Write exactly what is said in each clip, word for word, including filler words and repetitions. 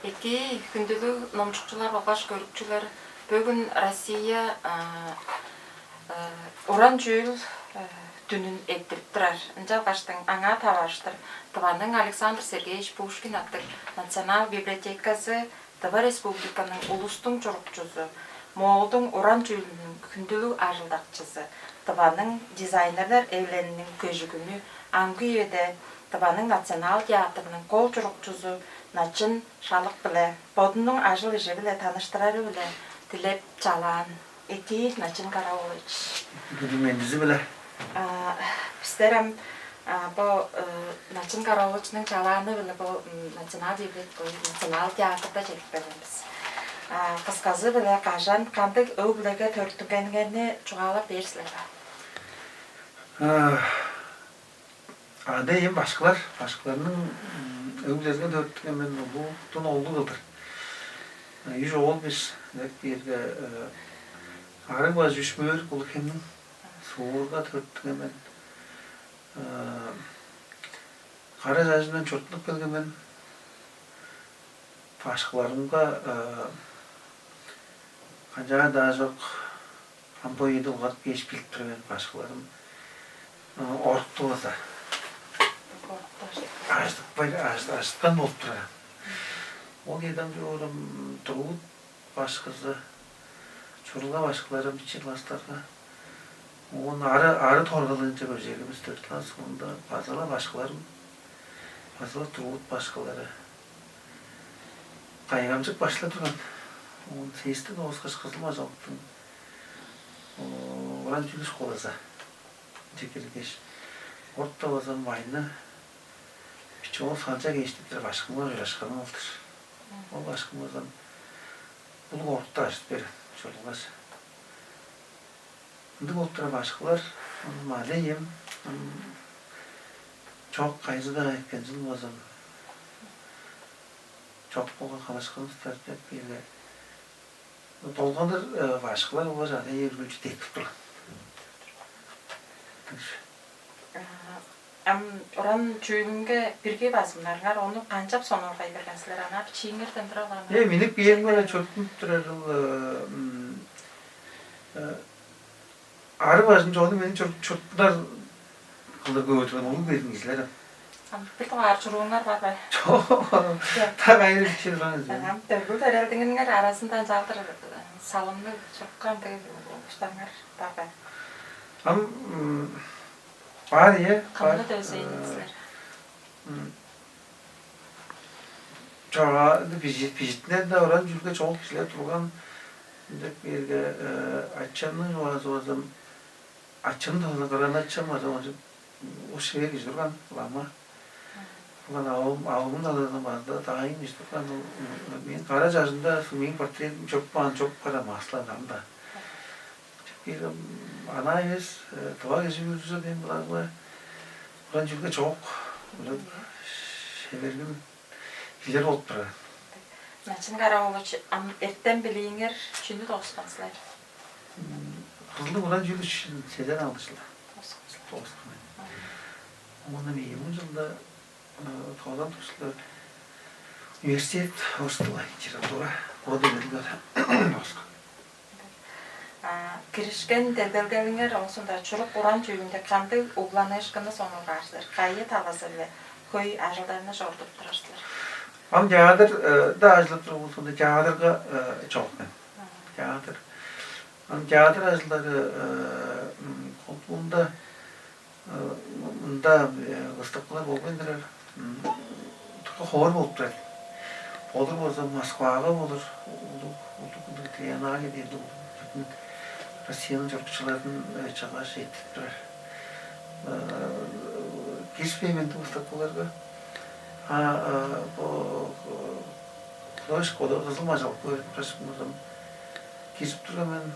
Эки, хүндүлүг номчукчулар болгаш көрүкчүлер, бөгүн Россия уран чүүл дүнүн эрттирип турар. Ынчалгаштың аңаа таварыштыр Тываның Александр Сергеевич Пушкин аттыг Национал библиотеказы Тыва Республиканың улустуң чурукчузу, Моолдуң уран чүүлүнүң хүндүлүг ажылдакчызы, Тываның дизайнерлер эвилелиниң көжүгүнү, амгы үеде Тываның Национал театрының кол чурукчузу Начын Шалык-биле бодунуң ажыл-ижи-биле таныштырары-биле дилеп чалаан. Эки, Начын Караолович. Бүгүн мендизи-биле. Бистер ам бо Начын Караоловичтиң чалааны-биле бо Национал библиотека, Национал театрда чедип келген бис. Кысказы-биле, кажан, кандыг өг-бүлеге төрүттүнгениңерни чугаалап бээр силер бе? Ада эм башкылар, башкыларның өглеринге төрүттүнген мен, улуутун оглу кылдыр. Үш оол бис, деп биирге арыг баш үш мөөрүк улуг хемниң суурга төрүттүнген мен. Кара чажындан чурттунуп келген мен. Башкыларымга канчаар-даа чок, ам бо ийи дылгат кээш билип тур мен, башкыларым орукту база ажыдыпкай, ажыткан болуп турар. Ол ийи дамчы оорум труд башкызы, чурулга башкыларым бичии класстарга, оон ары ары торгалыынче көжегивис төрт класс мында база-ла башкыларым, база-ла труд башкылары кайгамчык башла турган. Оон сестен оозгаш кызыл бажалыктың уран чүлүш колаза чекиргеш, орта база майны бичоол салча кештиптер башкымга ужурашканым ол-дур. Ол башкым база улуг орукта ажып берген чорулгаш. Ындыг болуп турар башкылар, ам алейем, ам чок кайызы-даа эккен чыл базам чок болган халашканывыстар деп бийле. Долгандыр башкылар болгаш ада эргүлчү деткип турган. Ам уран чүүлүнге бирги базымнарыңар ону канчап сонуургай берген силер? Ана бичииңерден тура алган. Э, миник биең менен чуртунуп турар ыл ары бажын чону мени чуртунар кылдыр көөрүн ону берген кижилер. Ам бир дугаар чурууңар бар бе? Чок. Так айры бичи турган. Ам дөргүл төрелдиңиңер аразында ынчалдыр салымны чуруккан дег устаңар бар бе? Ам бар, ие. Кымны дөзейн силер? Чогуа бижитинен-даа уран чүүлге чогул кижилер турган деп бээрге, ачамның чугаазы болза, ачам дагза кырган-ачам база ушеве кижи турган, лама. Турган авам авамның дагза база даайым кижи турган. Мен кара чажында мээң портретим чоп каан чоп кара маслар ам-да. Бир ана эвес, тыва кижи бүрүзү мен буларга уран чүүлге чок, шевергин кижилер болуп турар. Начын Караолович, ам эртен билииңер чүнү дооскан силер? Кызылдыг уран чүүл үчүн седен алды чылда дооскан. Оон эми ийи муң чылда тоолдан туруштулар университет орустуга литература, боду билингер дооскан. Киришкен делгелгелиңер оозунда чурук уран чүүлүнде кандыг угланыышкынны сонуургаар силер? Кайы талазы-биле хөй ажылдарны чорудуп турар силер? Ам театрда ажылдап турган болзумда, театрга чогуп мен. Театр. Ам театр ажылдары колдуунда мында выставкалар болбайн турар. Турка хоор болуп турар. Болур болза, Москвага болур, улуг улуг ындыг триеннале дээр, улуг бүтүн Россияның чорукчуларын чыгаш эттирип турар. Киришпейн мен ындыг выставкаларга. А бо Кызыл мажалыкка көрүп турар болзам, кирип турган мен,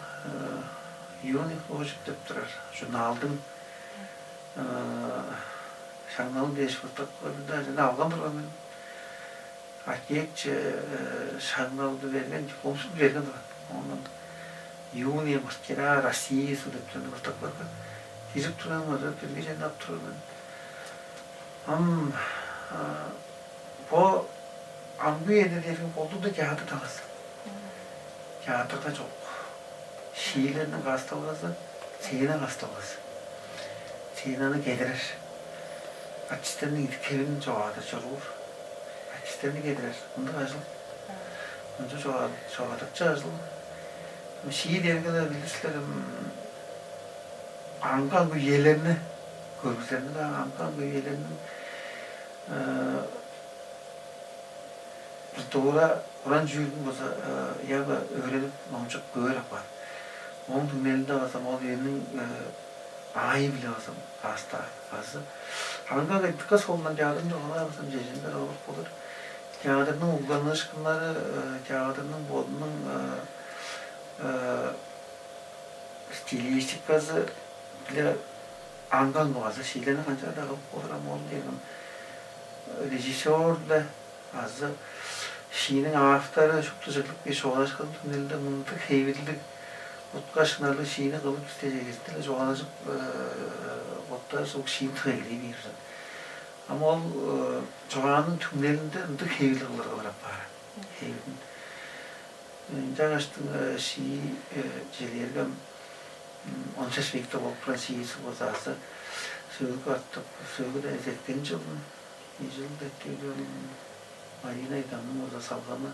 юный художник деп турар журналдың шаңналын дээш, быттак көрдүм-даа, жана алган турган мен. Отече шаңналды берген, дипломсуз берген турган. Онун юные мастера России деп турган быттак барган. Кирип турган мен, бирги жайнап турган мен. Ам бо Амгы үеде дээрге болду-даа театр талазы. Театрда чок. Шиилерниң каасталгазы, сцена каасталгазы. Сценаны кедирер. Артистерниң идик-хевин чогаадыр чоруур. Артистерни кедирер. Мындыг ажыл. Мынча чогаадыкчы ажыл. Шии дээрге-ле билир силер, аңгы-аңгы үелерни көргүзерни, аңгы-аңгы үелерниң культура, уран чүүлүн база яга өөренип номчуп көөр апаар. Ооң түңнелинде база ол үениң аайы-биле база каастаар база. Аңгы дыка солундан театрын чугаалаар база чежендер олур болур. Театрның угланыышкыннары, театрның бодунуң стилистиказы-биле аңгы-аңгы база шиилерни канчаар-даа кылып болур, ам ол дээрге режиссер-биле азы шииниң автору шупту чыглып кээр чугаалашкан түңнелинде мындыг хевирлиг утка-шынарлыг шиини кылып бисте чегезинде-ле чугаалажып боттаар суг шиин тыгайлай бээр. Ам ол чугааның түңнелинде ындыг хевирлиг кылырга барап баар. Хевирин Ынчангаштың шии чижээлээрге он чаш векте болуп турган шиизи болза азы сөөлгү артып, сөөлгү-даа эзертен чылын, ийи чыл деткиилион Марина Айдамның болза салганы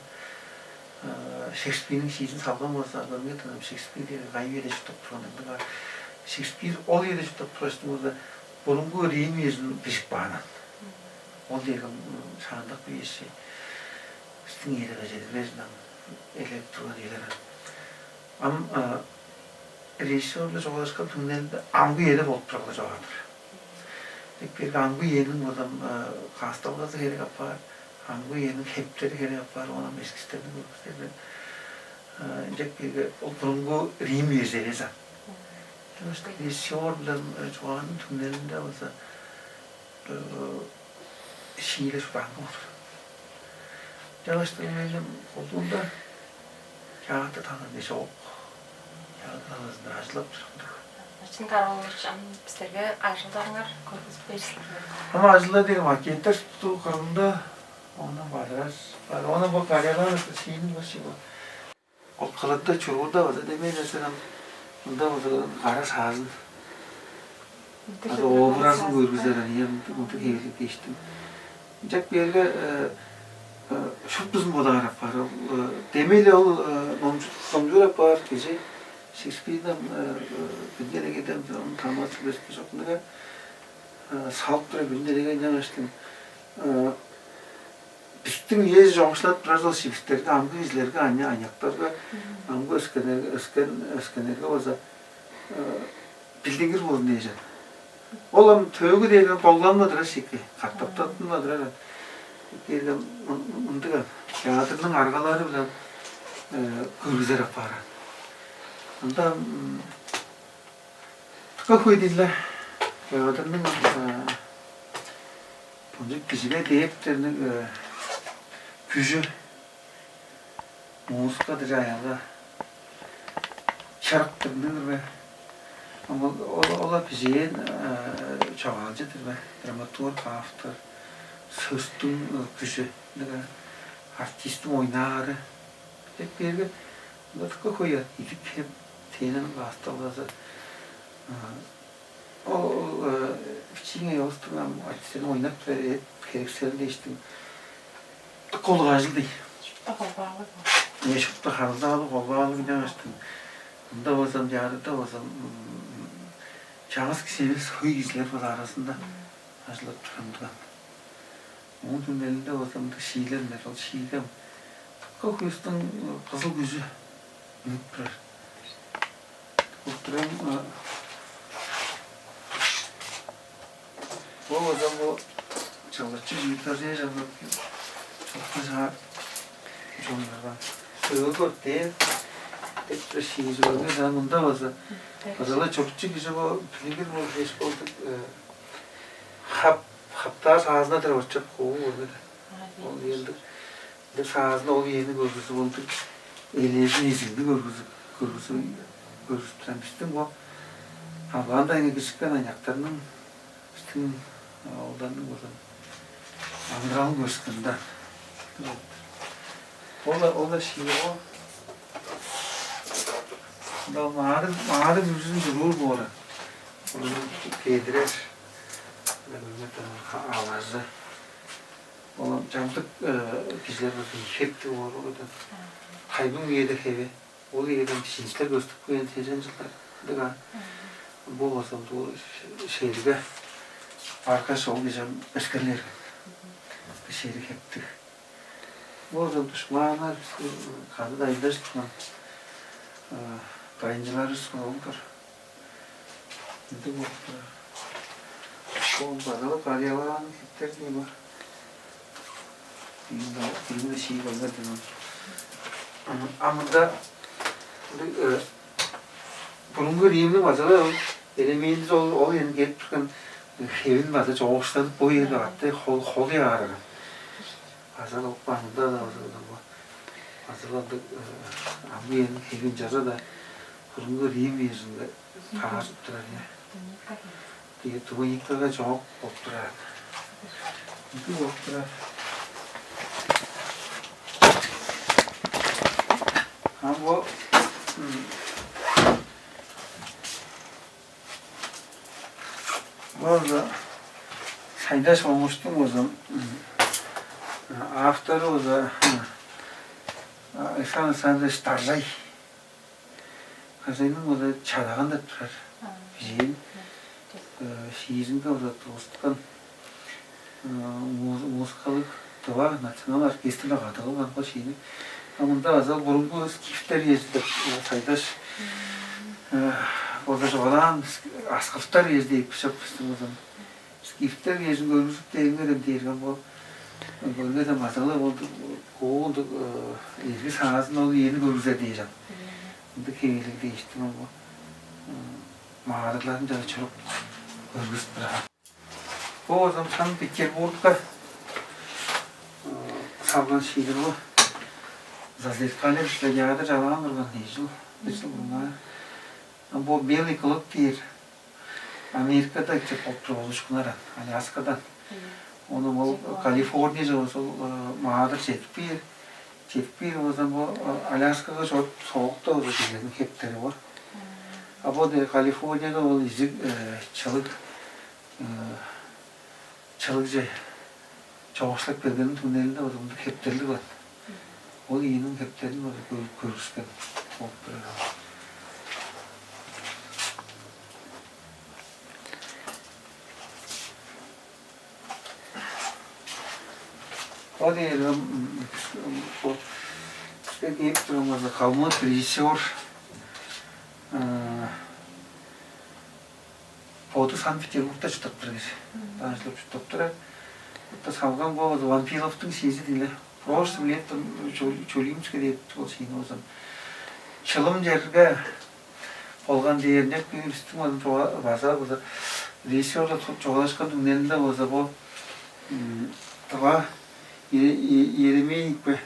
Шекспирниң шиизин салган болза, көрүңер даан, Шекспир дээрге кайы үеде чурттап турган ындыга. Шекспир ол үеде чурттап тургаштың болза бурунгу Рим үезин бижип каан. Ол дээрге шаандак бижи. Бистиң эре бежедилбезинден элеп турган ийилер. Ам режиссерлер чугаалашкан түңнелинде амгы эре болуп турган чогаадар. Тик бирге амгы эниң бодам каасталгазы херек апаар, амгы эниң хептери херек апаар, оон эскистерни көргүзер. Ынчек бирге ол бурунгу Рим үези эвес ам. Режиссер билен чугааның түңнелинде болза шииле шудаанга болур. Чалаштың мээң колдуунда чааты талан эже оок. Чааты талазында ажылап турумдуг. Ачын Караолович, ам бистерге ажылдарыңар көргүзүп бээр силер бе? Ам ажылда дег макеттер тутуу кырында ону бадырар. Ону бо Карьялаан шиинин башчы бо. Ол кылыкта чуруур-даа база демей берсең, ам мында база кара саазын, ада образын көргүзер, ам мынтыг хевирлиг дээштим. Ынчак биерге шуптузун бодаар апаар. Ол демей-ле ол номчуур апаар кижи Шекспирден, бир делегеден, ону тамаасы билбес чок, ындыга салып тура бир делеге ынчангаштың Бистиң үези чоокшулап турар ол шивистерге, амгы кижилерге, аныяктарга, амгы өскеннерге, өскен өскеннерге база билдингир болзун дээжен. Ол ам төөгү дээрге догланмадырар шикки, катаптаттынмадырар. Дээрге мындыган театрның аргалары биле көргүзер апааран. Ында Тыка хөйдүнле театрның ынча кижиге дээптерниң күжү музыка дыжаайга чырыктыгныг бе? Ол ола бижээн чогаалчыдыр бе? Драматург, автор, сөстүң күжү, артисттиң ойнаары деп бээрге, ынга тыка хөй идик хем тээниң каасталгазы. Ол бичииң ёостуган артистерин ойнап херексерин дээштиң колуг ажыл дей. Шупту холбаалыг. Не шупту харылдаалыг, холбаалыг деп аштың. Мында болзам, театрда болзам, чаңгыс кижилер, хөй кижилер бар арасында ажылдап турган. Оон түңнелинде болзам, мында шиилер бар, ол шиилдем тыка хуюстуң кызыл күжү үнүп турар. Ол турам, бо база бо чылгычы чииттер же чалгап, чокка чаар чоннарга сөөгү өртээн деп бир шиижи бар. Мен ам мында база база-ла чурукчу кижи бо билингир бол дээш болдук. Хап хаптаар саазына дыр очуп хуу көргүдү. Ол ийелдик. Ындыг саазында ол үени көргүзүп, ындыг элээжин эзилди көргүзүп, көргүзүп көргүзүп турган. Бистиң бо алгаанда эңе кижиккен аныяктарның, бистиң олдарның болза амыдыралын көрүскенде. Ол-ла, ол-ла шиири ол. Мында ол маары, маары бүрүзүн чуруур боору. Ону кедирер. Алажы. Ол чамдык кижилер болза хептиг боор ол. Тайбың үеде хеви. Ол ийеден шинчилер көстүп кээн сезен чылдар. Ындыг аа. Бо болза бо шерге баргаш, ол кижи эскерлер. Шери хептиг. Бо болза душманнар, бистиң кады дайындажыткан дайынчыларывыс болган-дыр. Ындыг болуп турар. Ол база-ла Галилеяның хептери дээни бар. Ийин, ийин шии болган дээни. А мында ындыг, э, бурунгу Римниң база-ла ол элементи, ол, ол ээн кээп турган хевин база чоокшулап, бо үеде катты хол, хол аарыган. База-ла ол база-ла, база-ла ындыг, э, ам бо үениң хевин чаза-даа бурунгу Рим үезинге таарып турар, ийе. Ийе, туника-га чоок болуп турар. Ындыг болуп турар. Ам бо, м, бо болза Сайдаш Монгуштуң болза, м, автору болза, м, Александр Александрович Даржай. Казайның болза «Чадаган» деп турар. А, бижээн, э, шиизинге болза тургузуткан, э, муз-, музыкалыг Тыва национал оркестрлер кады кылган бо шиини. А мында база бурунгу скифтер үези деп, э, Сайдаш, э, болза чугаалаан, ск-, аскыфтар үези деп бижип, бистиң болза. Скифтер үезин көргүзүп дээриңер дээрге, бо көрүңер даан, база-ла болду, оон эрги саазын ол үени көргүзер дээш ам. Ындыг хевирлиг дээштиң ол бо маадырларын чара чуруп көргүзүп турар. Бо болза Санкт-Петербургка салган шиидер бо. Зазеркалье деп театр чалаан турган, ийи чыл, бир чыл мурнаар. Бо белый клык дээр. Америкада чыып болуп турар улушкуннар, Аляскадан. Ону ол Калифорнияже болза ол маадыр чедип кээр. Чедип кээр болза, бо Аляскага чоруп, соокта болза, кижилерниң хептери боор. А бо дег Калифорнияда ол изиг чылыг, чылыгже чоокшулап келгениниң түңнелинде болза мындыг хептерлиг бар. Ол ийиниң хептерин болза көр-, көргүскен болуп турар. Ол дээр, м, м, бо биске кээп турган болза, калмык режиссер, э, боду Санкт-Петербургта чурттап турар кижи. Мгм. Даанчылап чурттап турар. Бутта салган бо болза Вампиловтуң шиизи-дир ийин. «Прошлым летом в Чу-, Чулимске» деп ол шиини болза. Чылым черге болган дээринче бистиң база, база, база режиссерлар чугаалашкан түңнелинде болза, бо, м, Тыва Е-, Е-, Еремеев бе,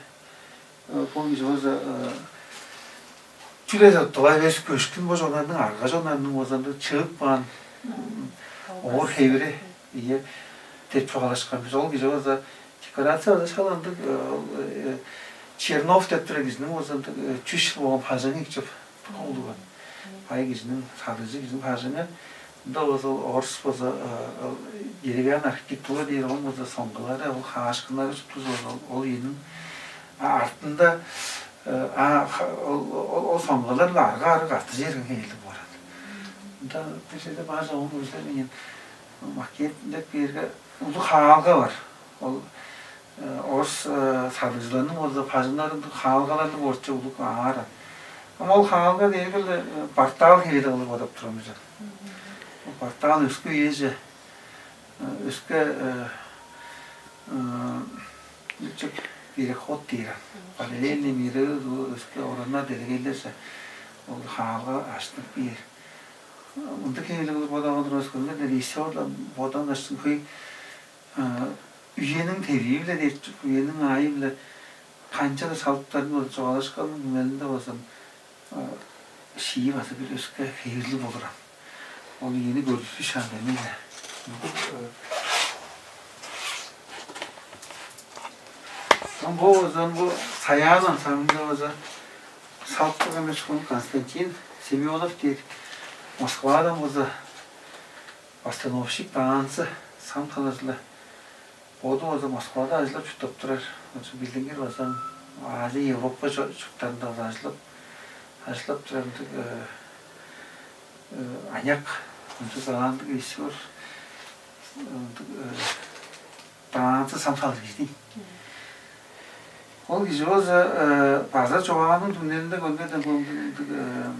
э, бо кижи болза, э, чүгле Тыва эвес, көшкүн бо чоннарның, арга чоннарның болза ындыг чыып каан, м, овур-хевири, ийе, деп чугаалашкан бис. Ол кижи болза декорация база шала ындыг, э, ол, э, Чернов деп турар кижиниң болза ындыг, э, чүс чыл болган бажыңы икчеп куулуган. Бай кижиниң, садыгжы кижиниң бажыңы. Ында болза ол орус болза, э, ол деревянный архитектура дээр, ол болза соңгулары, ол хаашкыннары шупту болза ол, ол ийиниң, а, артында, э, а, ха-, ол, ол, ол соңгулар-ла арга-арга каттыжы берген хевирлиг боор. Ында бир черде бар чогун көрзе, мен макет деп бээрге, улуг хаалга бар. Ол, э, орус, э, садыгжыларның болза бажыңнарында хаалгаларның орчу улуг аар. Ам ол хаалга дээрге-ле, э, портал хевирлиг кылып бодап турган бис. Ол портал өске үеже, э, өске, э, э, чүк, переход дээр. Параллельный миры, өске ораннар, делегейлерже ол хаалга аштынып кээр. Мындыг хевирлиг кылып бодап олурар, өскелер-даа режиссерлар бодап ынчаштың хөй, а, үениң тевии-биле дээр чүк, үениң аайы-биле канчалдыр салыптарын болза чугаалашканның түңнелинде болза, а, шии база бир өске хевирлиг болур ам. Ол ийини көргүзүш ам дээн-не. Мындыг, э, Ам бо болза, бо «Саян» ансамбльге болза салып турган эвес, ону Константин Семёнов дээр, Москвадан болза постановщик, танцы, сам талазы-ла. Боду болза Москвада ажылдап чурттап турар. Ынча билдингир болза Азия, Европа чо-, чурттарында болза ажылдап, ажылдап турар ындыг, э, э, аныяк, ындыг талантылыг режиссёр, ындыг, э, танцы, сам талазы кижи дийин. Ол кижи болза, э, база чугааның түңнелинде көргенде, ындыг, ындыг, э,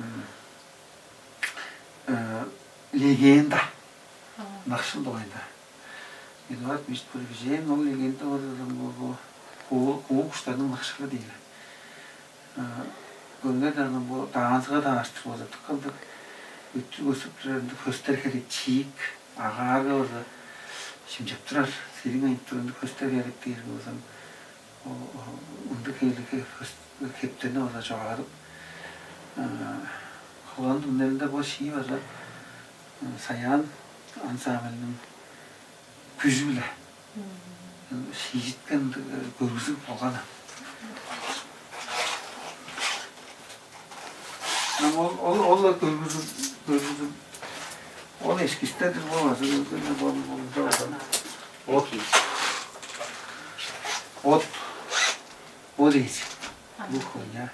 э, легенда. Ынакшыл дугайында. Эдуард Мижит-Кулович, ээн ол легенда болза, бо, бо куу-, куу куштарның ынакшылы дээр. Э, көрүңер даан, бо танцыга таарыштыр болза, дыка ындыг өттүр көстүп турар, ындыг хөстер херек, чиик, агаарга болза шимчеп турар, сириң айнып турар ындыг хөстер херек дээрге болза, о, о, ындыг хевирлиг хе-, хөс-, хептерни болза чогаадып, э, кылган түңнелинде бо шии база, э, «Саян» ансамбльниң күжү-биле шиижиткен, э, көргүзүг болган. Ам ол, ол, ол көргүзүг, көргүзүг, ол эскизтер-дир, бо база көргенде, бо, бо, бо, бо. От. От. Бо дээш. Бо хуйня.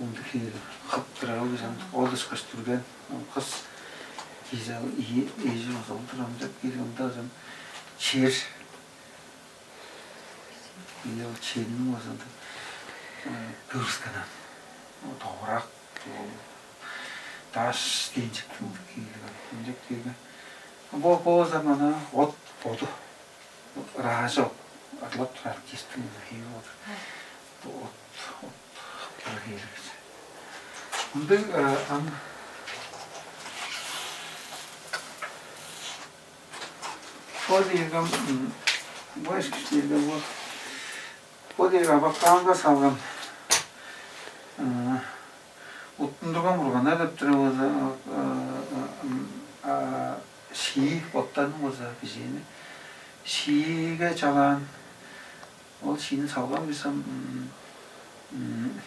Ындыг хевирлиг, хып-дырагыл кижи, ол ышкаш дүрген, ол кыс кижи, ийи эжи болза ол турам деп кииргенде, ынчан чер, ийе, ол черниң болза ындыг, э, көргүскен ам. Ол товурак, ол даш, дээш, ындыг хевирлиг ам. Ындыг киирген. Бо, бо болза мана от боду. Ыраажы ол, ырлап турар артисттиң хеви болур. Бо от, от, хыптар хейлигизи. Ындыг, э, ам, бо дээрге, м, бо эскиз дээрге бо, бо дээрге Абаканга салган, э, «Уттундурган бурганнар» деп турар болза, э, э, м, а, шии, боттарының болза бижээни. Шииге чалаан, ол шиини салган бис ам, м, м,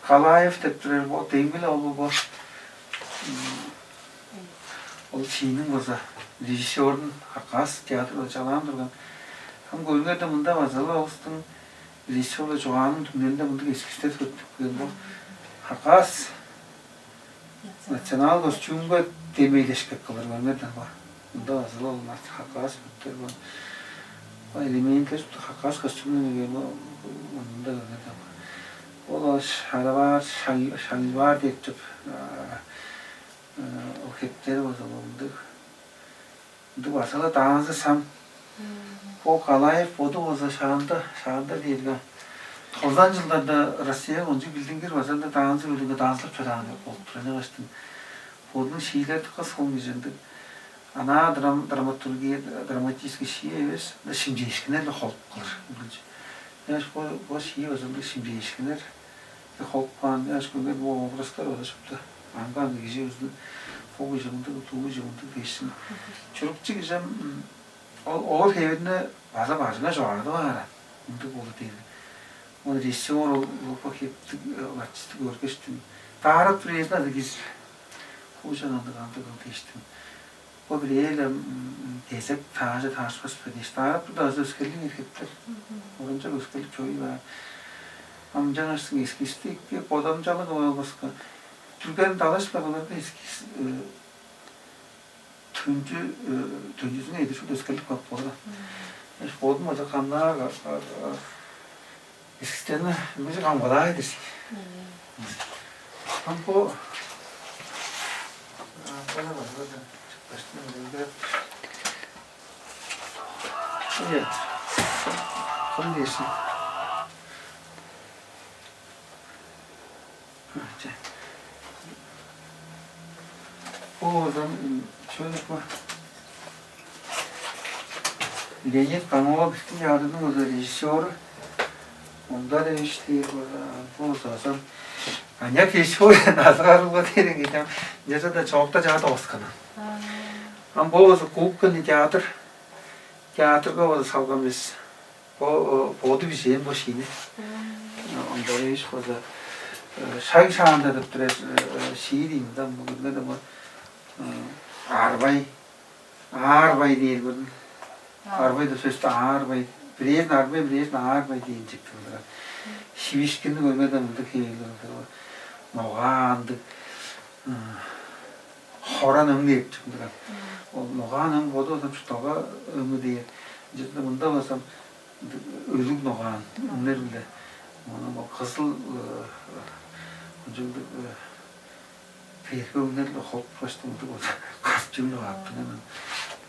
Калаев деп турар, бо демги-ле ол, бо, м, ол шииниң болза режиссёрун Хакас театры чалаан турган. Ам көрүңер даан, мында база-ла улустуң режиссёр-биле чугааның түңнелинде мындыг эскизтер төрүттүнген бо. Хакас национал костюмга демейлешкек кылыр, көрүңер даан бо. Мында база-ла ол нас-, хакас бүттер бо. Бо элементтер шупту хакас костюмундан келген бо, мында көрүңер даан бо. Ол шаровар, шал-, шальвар деп тур, а, э, ол хептери болза мындыг. Ындыг база-ла танцы сам. Бо Калаев боду болза шаанда, шаанда дээрге, тозан чылдарда Россияга кончуг билдингир база ындыг танцы бөлүүнге танцылап чораан болуп турар. Ынчангаштың бодунуң шиилери дыка солун кижи, ындыг анаа драм-, драматургия, драматический шии эвес, ында шимчээшкиннер-биле холуп кылыр. Ынчангаш бо, бо шии база ындыг шимчээшкиннер холуп каан, ынчангаш көңгүс бо образтар база шупту аңгы-аңгы, кижи өзүнүң бо кижи мындыг, бо кижи мындыг дээш. Чурукчу кижи ам, м, ол, ол хевирни база бажыңга чогаадып аар, ындыг болур дээрге. Ол режиссёр ол, ол бо хептиг, э, артистиг көргештиң, даарап тур, эзин азы кижи хуужан ындыг, ындыг кыл дээштиң. Бо бир ээл ам, м, кезек таажы таарышпас бе дээш, даарап турда азы өскерлиг эргептер. Оранчок өскерлиг чоруй баар. Ам ынчангаштың эскизти эки, бодамчалыг болбаска, дүрген далаш-ла кылырда эскиз, э, төнчү, э, төнчүзүнге эдишип өскерлик кылып болур. Эш бодум база камнаар, а, а, эскизтерни мынча камгалаар дирсиң. Ам бо, а, база, база, база, чыпкаштың өлгеп. Ийе. Кым дээшин? Че. Бо болза, м, шөйле бо. Леонид Камолов, биздиң театрның болза режиссёру. Ондар эвис дээр болза, бо болза, аныяк режиссёр, назыгаарылга дээрге, ынчалза-даа чоокта чаада оскан. Ам бо болза Губкинниң театр, театрга болза салган бис. Бо боду бижээн бо шиини. Онда эш база шаг шаанда деп турар шии дейм да, бүгүнге да бо арбай, аарбай дээр көрдүм. Арбай деп сөстү аарбай, бирээзин арбай, бирээзин аарбай дээн чектиг болур. Шивишкинни көргенде мындыг хевелер болур. Ногаандыг хоран өң деп чыгдырар. Ол ногаан өң боду болза чуртталга өңү дээр. Ынчалза мында болза өлүг ногаан өңнер биле. Ону бо кызыл ынчалдыр перге өңнер биле холуп баштыңдыг болза касчыгны кааптың анан.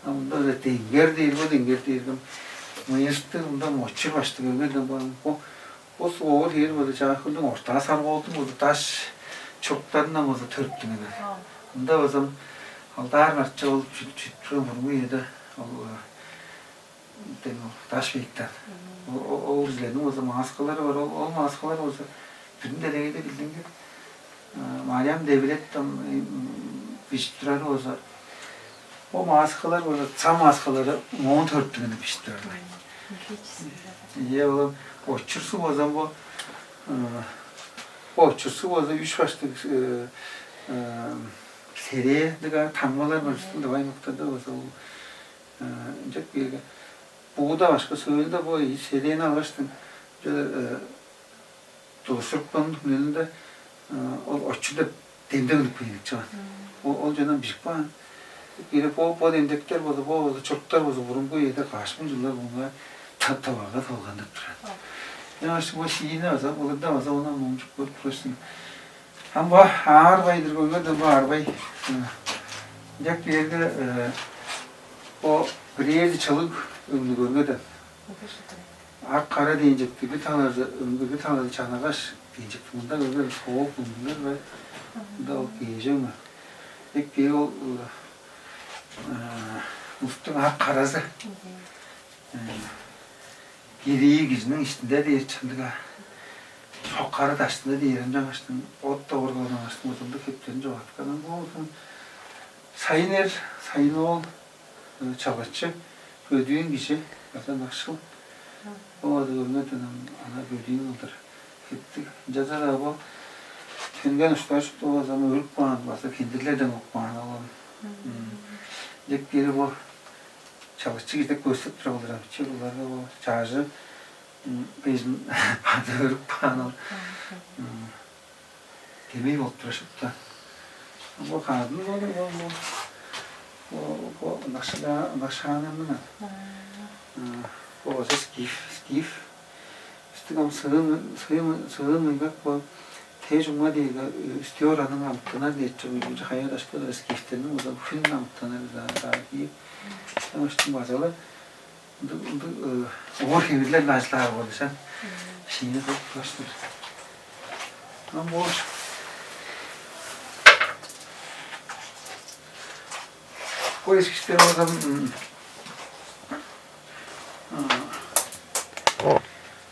А мында денгер дээр бо, денгер дээр кым? Мыйыстыг мында мочур баштыг өңнерден бо бо суг оор хээр болза чаа хөлдүң ортаа саргоолдуң болза даш чуруктарындан болза төрүптүң эвес. Мында болза алдаар марчы ол чүткүрүн бурму эде ол дем ол даш бейиктен. Ол кижилерниң болза мааскалары бар. Ол мааскалар болза бирин делегейде билдингир Мариам Девилеттен бижип турары болза бо мааскалар болза цам мааскалары моон төрүттүгүнү бижип турарлар. Ие болам очурсу болзам бо бо очурсу болза үч баштыг серээ дега таңмалар бар үстүндө аймактарда болза ол ынчап кээрге бууда башка сөөлүнде бо серээни алгаштың Дурсурупкан хүнүнде ол оччу деп демдек үнүп кээр чыган. Ол ол жана бижип каан. Бир бо бо демдектер болду, бо болду, чуруктар болду, бурунку эде каш муң жылдар муңа табага салган деп турат. Яаш бо шиине база, былырда база онан муңчуп көрүп турасың. Ам бо аар байдыр көргөндөн бо арбай. Дек биерге бо бирээзи чылыг өңнү көргөдөн. Ак кара дээнчекти бир талазы өңгө бир талазы чанагаш дээнчекти мында көргөн соок өңгүлер бар. Мында ол кежең бар. Эки ол улустуң ак каразы. Кирии кижиниң иштинде дээр чындыга. Чоккары даштында дээр ынчангаштың от да оргалангаштың узунду хептерин чогаатканын болзун. Сайын эр, сайын оол чалгачы, бөдүүн кижи база ынакшыл. Ол ады көрмеден ана бөдүүн кылдыр хептиг. Ынчалза-даа бо төнген уштар шупту база өлүп каан, база хиндирлерден уруп каан ол. Деп кири бо чалгачы кижи деп көрсүп тура болур ам. Че буларга бо чаажы безин база өлүп каан ол. Демей болуп тура шупту. Бо кадын бо бо бо бо нашаанымын. Бо база скиф, скиф. Үстүг ам сыын сыын сыын ыйгак бо тээ чуңма дээрге үстү ораның амтанар дээччи уйгунчу хайа дашкы скифтерниң уза хүн амтанар даа киип. Ам ыштың базалы Ындыг ындыг оор хевирлер ажылаар болуш ам. Шиини кылып турасыздар. Ам боош. Бо эскиштер болзам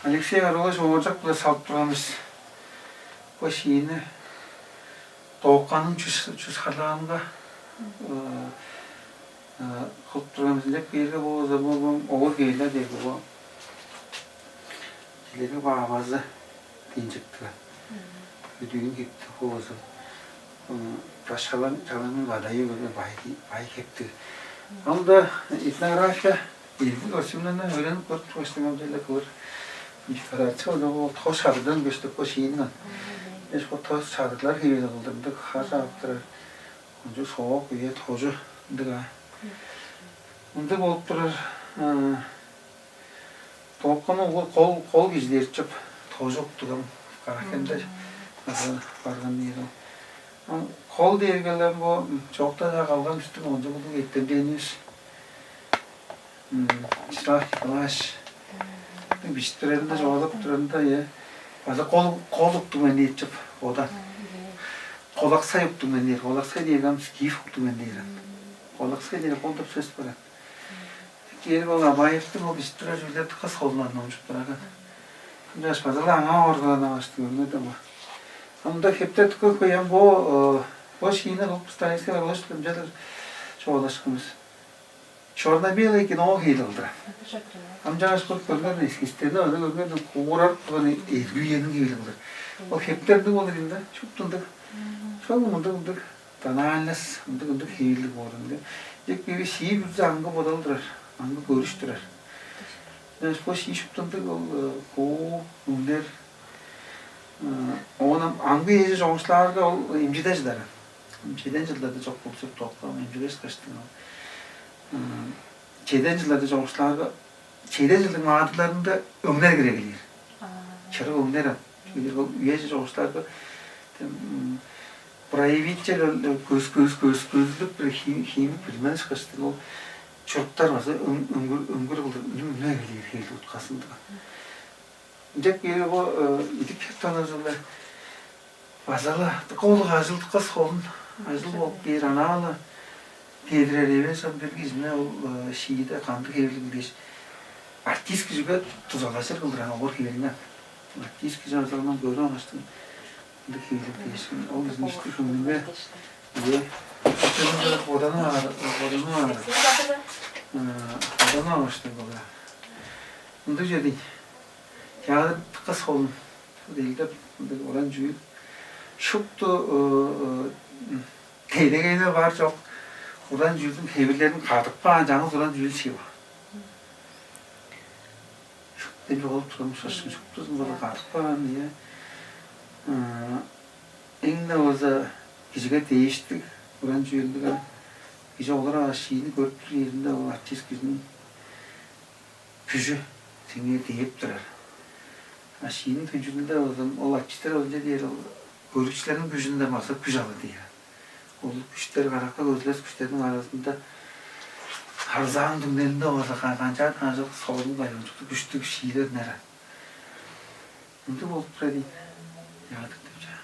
Алексей Орлович Ооржак биле салып турганбыз. Бо шиини Доокканның чүс чүс харлаанга кылып турганыбызын деп кээрге бо бо оор кээлер дег бо. Силерге баавазы дийинчектиген. Өдүүн кепти хуузу. Башкалаң чалаңның кадайы көрген бай бай кепти. Анда этнография Эргин Осимнен өөренип көрүп турган ам деле кылыр. Инспирация ол ол тос шадырдан көстүп бо шиинин. Эш бо тос шадырлар хевел кылдырдык хар жаап турар. Ончу соок үе тожу ындыг аа. Ындыг болуп турар. Толкуну ол кол кол кижилерчип тожу уктугам. Каракемде база барган ийрим. Кол дээргелем бо чоокта калган үстүн ончу кылдыг эттемденивис. Чылааш, чылааш. Бижип турарында, чугаалап турарында, э. База кол кол уктуң мен дээр чып, ода. Колаксай уктуң мен дээр, колаксай дээр ам скиф уктуң мен дээр. Колаксай дээр кол деп сөс бар. Кээри ол Абаевтиң ол бижип турар чүүлдер кыс холундан номчуп турар. Ынчаш база аңаа оргалана баштың өмүнү бар. Ында хептетип көпкөйен бо бо шиини кылып стайсы бар, ош билимчелер чугаалашканбыз. Черно-белое кино хевирлиг кылдыр. Ам чаңгыс көрүп көрген, эскизтерни аны көрген, куурар кылган эрги үениң хевирлиг кылдыр. Ол хептердиг болур ийин да, шуптундуг. Шол мындыг-мындыг тональность, мындыг-мындыг хевирлиг боор ийин да. Дек бири шии бүрүзү аңгы бодал турар, аңгы көрүш турар. Значит, бо шии шуптундуг ол куу үннер, оон аңгы ээже чогуштаарга ол эмчиде чыдар. Чеден чылдарда чок болчук токка эмчиде чыткаштың ол. Чеден чылдарда чогуштаарга чеден чылдың маадырларында өңнер кире келир. Чырык өңнер ам. Чүге ол үеже чогуштаарга проявитель көс көс көс көзүлүп бир химик билмен ышкаштың ол чуруктар база өңгүр өңгүр кылдыр үнүм үне келир хейлиг уткасындыган. Ынчап кээрге бо идик хептанажылы база-ла дыка улуг ажылдыкка солун ажыл болуп кээр, анаа-ла кедирер эвес ам бир кижине ол шииде кандыг хевирлиг дээш артист кижиге дузалажыр кылдыр ан овур хевириңер. Артист кижи ажылынан көрүп алгаштың кандыг хевирлиг дээш ол кижиниң ишти көңнүнге ие. Боданып аар боданып аар боданып алгаштың болур. Ындыг чедиң. Театрдыкка солун делдеп мындыг уран чүүл шупту тейдегейде бар чок уран чүүлдүң хевирлерин кадып каан жаңы уран чүүл шип. Шупту чогулуп турган шашкын шуптузун база кадып каан ие. Эң-не база кижиге дээштиг уран чүүлдүг кижи олар шиини көрүп тур ийиринде ол артист кижиниң күжү сеңээ дээп турар. А шииниң төнчүзүнде болза ол ачыттар болза дээр ол көрүкчүлерниң күжүнден база күж ала дээр. Ол күштер каракка көзүлес күштерниң аразында харзаан түңнелинде болза канчаан ажык солун байланчыктыг күштүг шиилер нера. Ындыг болуп тура дейт. Ягдык деп чаа.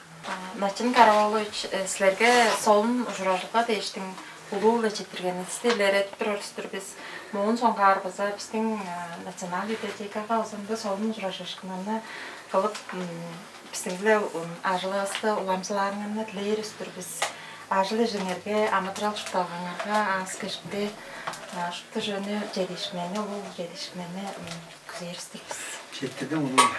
Начын Караволович, силерге солун ужуражылга дээштиң улуу-ла четтиргенивисти илередип турар-дыр бис. Моон соңгаар база бистиң национал библиотекага озунда солун ужуражыышкыннарны кылып, бистиң-биле ажылывысты уламчылаарыңарны дилээр-дир бис. Ажыл ижиңерге, амыдырал-чуртталгаңарга аас-кежикти шупту чүвени чедиишкиннерни, улуу чедиишкиннерни күзээр-дир бис. Четтирдим улуу.